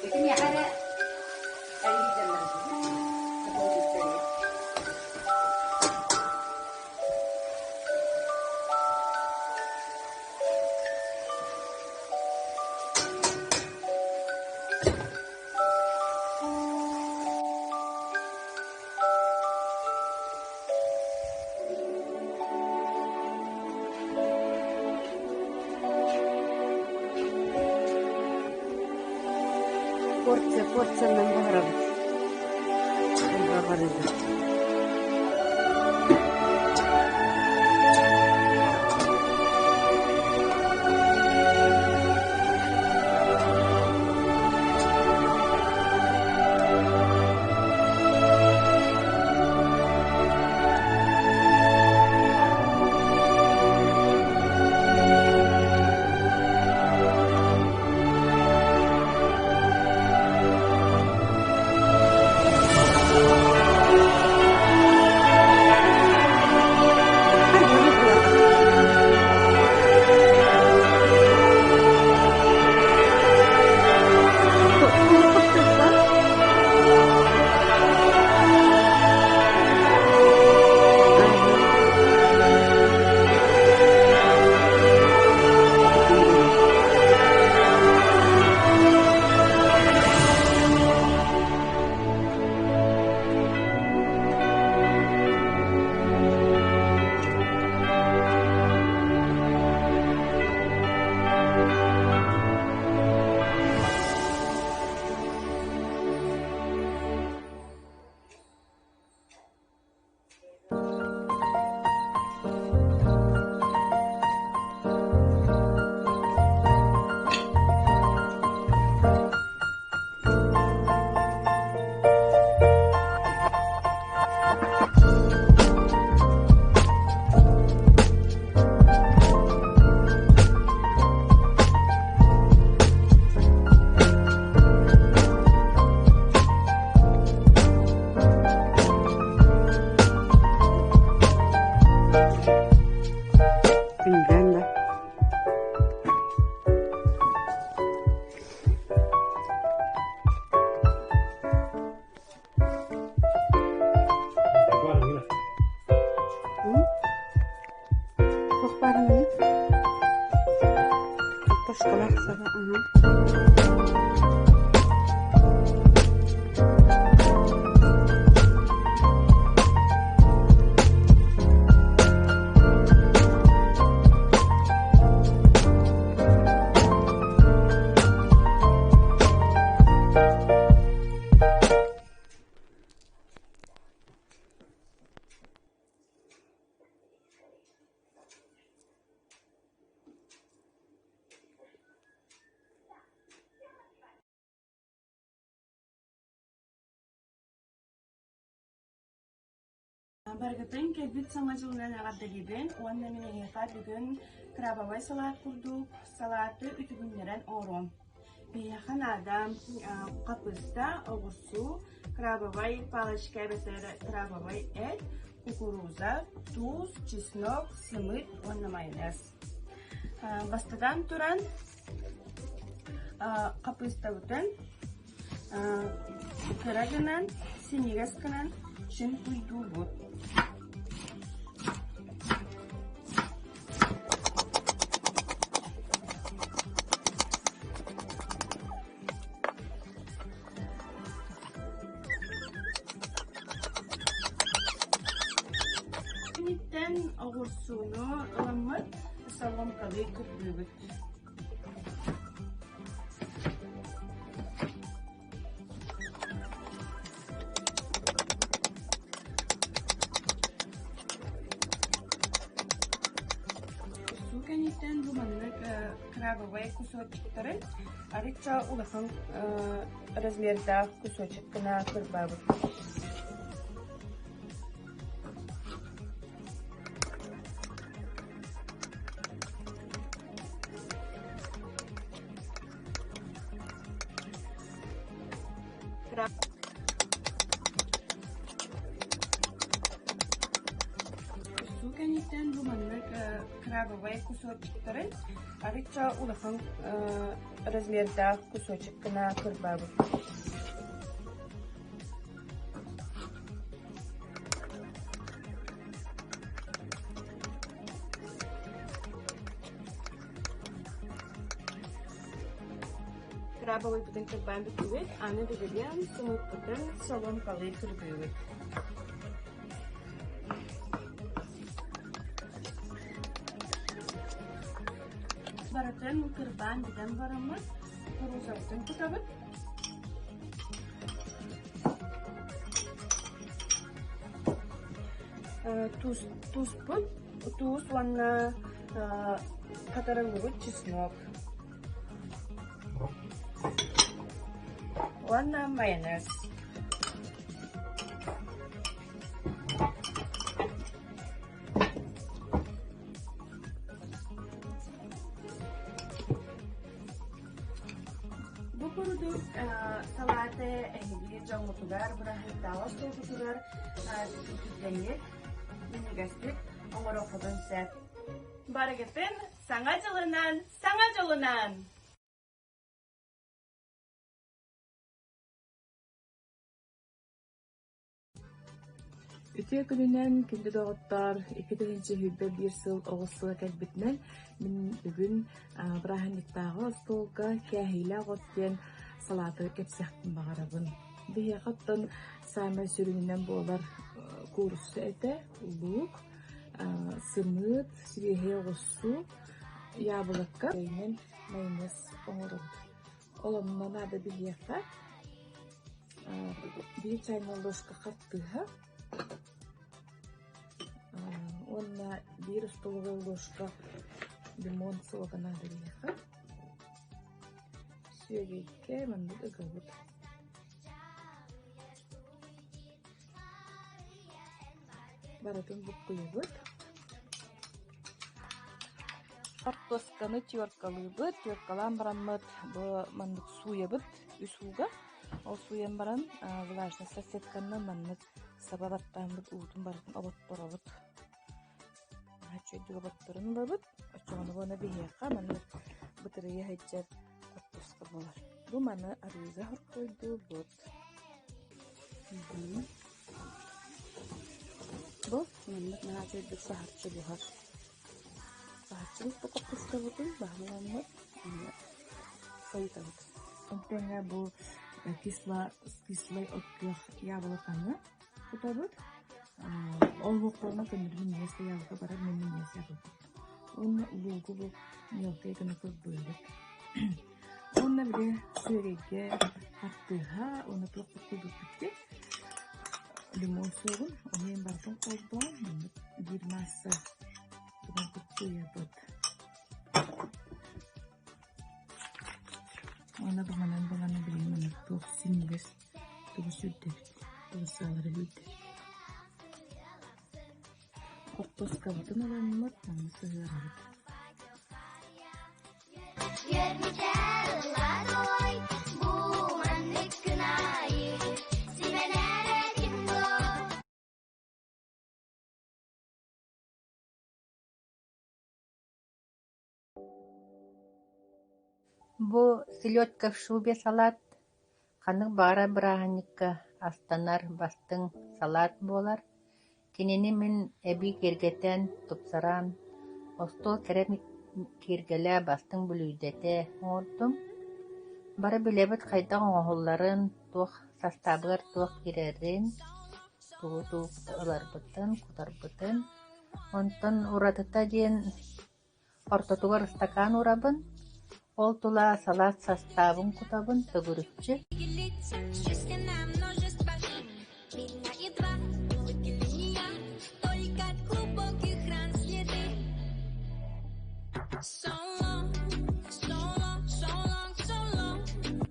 Итиниэхэ эрэ Порция порциянан буһарабыт. Элбэх арыыга. Күндүөн да. Туох баарыный? Картошкалаах саба, аһа. Барыгытын кэлбит Саҥа дьылынан эҕэрдэлиибин уонна мин эһиэхэ бүгүн крабовай салаат курдук салааты үтүгүннэрэн оҥоруом. Биһиэхэ наада хаппыыста, оҕурсуу, крабовай палочка эбэтэр крабовай эт, кукуруза, туус, чеснок, сымыыт уонна майонез. Бастатан туран хаппыыстабытын Кыра гынан, синньигэс гынан чуҥкуйдуубут. Киниттэн оҕурсууну ыламмыт соломкалыы кырбыыбыт. Суу кэнниттэн бу маннык крабовай кусочектары арычча улахан размердаах кусочек гына кырбаабыт. Суу кэнниттэн бу маннык крабовай кусочектары арычча улахан размердаах кусочек гына кырбаабыт. Крабовыйбытын кырбаан бүттүбүт, аны билигин сымыыппытын соломкалыы кырбыыбыт. Барытын кырбаан бүтэн бараммыт, куруусабытын кутабыт. Туспут, туус уонна хатарыллыбыт чеснок уонна майонез. Бу курдук салааты эһиги дьоҥҥутугар, бырааһынньыктааҕы остуолгутугар түргэнник, минньигэстик оҥоруоххутун сөп. Барыгытын Саҥа дьылынан, Саҥа дьылынан! Үтүө күнүнэн, күндү доҕоттоор, 2021 сыл оҕус сыла кэлбитинэн мин бүгүн бырааһынньыктааҕы остуолга кээһиилээх от диэн салааты кэпсиэхпин баҕарабын. Биһиэхэ оттон саамай сүрүнүнэн буолар куурусса этэ, луук, сымыыт, сибиэһэй оҕурсуу, яблоко, майонез оҥоробут. Ол онно наада биһиэхэ Биир чайная ложка хартыыһа уонна биир остолобуой ложка лимон суога наада биһиэхэ. Сүөгэйгэ маннык ыгабыт. Барытын буккуйабыт. Хортуосканы теркалыыбыт, теркалаан бараммыт бу маннык сууйабыт үс ууга. Ол сууйан баран влажнай салфетканан маннык саба баттааммыт уутун барытын оботторобут. Үчүгэйдик оботторон ылабыт. Оччоҕуна уонна биһиэхэ маннык бытарыйа сылдьар хортуоска буолар. Бу маны арыыга хоркуйдуубут. Бу маннык наһаа үчүгэйдик саһарчы буһар. Саһарчы буспут хаппыыстабытын баһан ыламмыт сойутабыт. Онтон бу кисло кислай от күөх яблоканы кутабыт. Ол буоллаҕына көннөрү минньигэс да яблоко барар, мин минньигэс яблоко. Уонна луугу бу мелкай гына кырбыыбыт. Уонна били сүөгэйгэ хартыыһа уонна туох курдук лимон суоҕун ону барытын холбоон маннык биир маасса гынан куттуйабыт. Уонна баҕанан баҕана билигин маннык туох синньигэс тугу сүүрдэбит, тугу сыалары сүүрдэбит. Хортуоскабытын ыламмыт манна сыһыарабыт. Бу селедка в шубе салат ханнык баҕарар бырааһынньыкка астанар бастыҥ салат буолар. Кинини мин эбии киэргэтэн, тупсаран, остуол кэрэ киэргэлэ бастыҥ бүлүүдэтэ оҥордум. Бары билэбит хайдах оҥоһулларын, туох састаабыгар туох киирэрин, тугу-тугу ыларбытын, кутарбытын. Онтон уратыта диэн ортотугар ыстакаан уурабын, ол тула салаат састаабын кутабын төгүрүччү.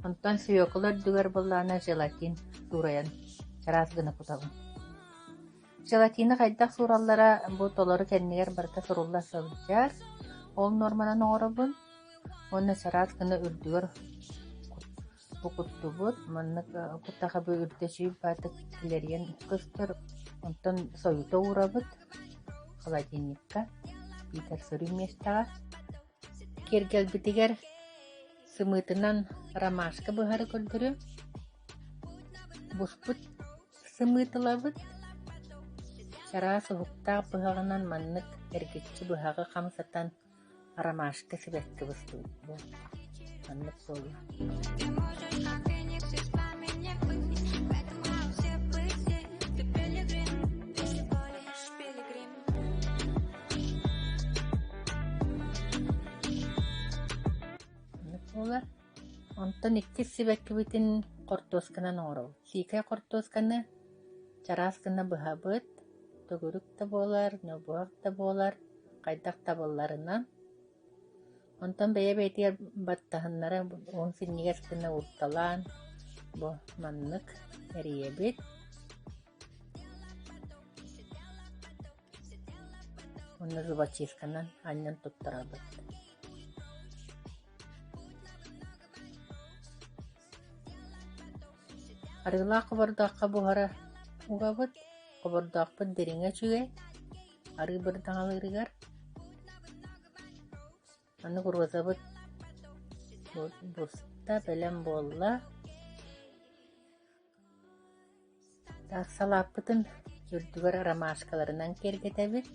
Онтон свекла үрдүгэр буоллаҕына желатин суурайан чараас гына кутабын. Желатины хайдах суураллара бу толору кэннигэр барыта сурулла сылдьар. Ол нуорманан оҥоробун уонна чараас гына үрдүгэр бу куттубут. Маннык куттаха бу үрдэ сүүл баатык килэрийэн көстөр. Онтон сойута уурабыт холодильникка биитэр сөрүүн миэстэҕэ. Киэргэлбитигэр сымыытынан ромашка быһары көрдөрүөм. Буспут Сымыыт ылабыт, чараас уһуктаах быһаҕынан маннык эргиччи быһаҕы хамсатан ромашка сибэкки быстыбыт буо, маннык буолла. Маннык буолар. Онтон иккис сибэккибитин хортуосканан оҥоробут. Сиикэй хортуосканы чараас гына быһабыт, төгүрүк да буолар, ньобуһах да буолар, хайдах табылларынан. Онтон бэйэ-бэйэтигэр баттаһыннара уһун синньигэс гына уурталаан бу маннык эрийэбит. Уонна зубочистканан анньан туттарабыт. Арыылаах хобордооххо буһара угабыт, хобордоохпут дириҥэ үчүгэй, арыы бырдаҥалыырыгар. Маннык розабыт буста, бэлэм буолла. Так салааппытын үрдүгэр ромашкаларынан киэргэтэбит.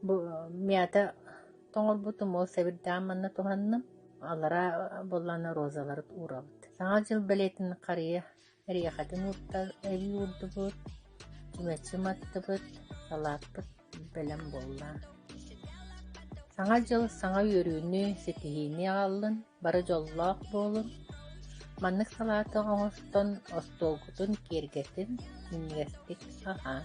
Бу мята тоҥорбутум ол сэбирдэҕин манна туһанным. Аллараа буоллаҕына розалары уурабыт. Саҥа дьыл бэлиэтин харыйа эриэхэтин эбии уурдубут, чүмэчи уматтыбыт, салааппыт бэлэм буолла. Саҥа дьыл саҥа үөрүүнү, ситиһиини аҕаллын, бары дьоллоох буолун. Маннык салааты оҥостон остуолгутун киэргэтин, минньигэстик аһааҥ.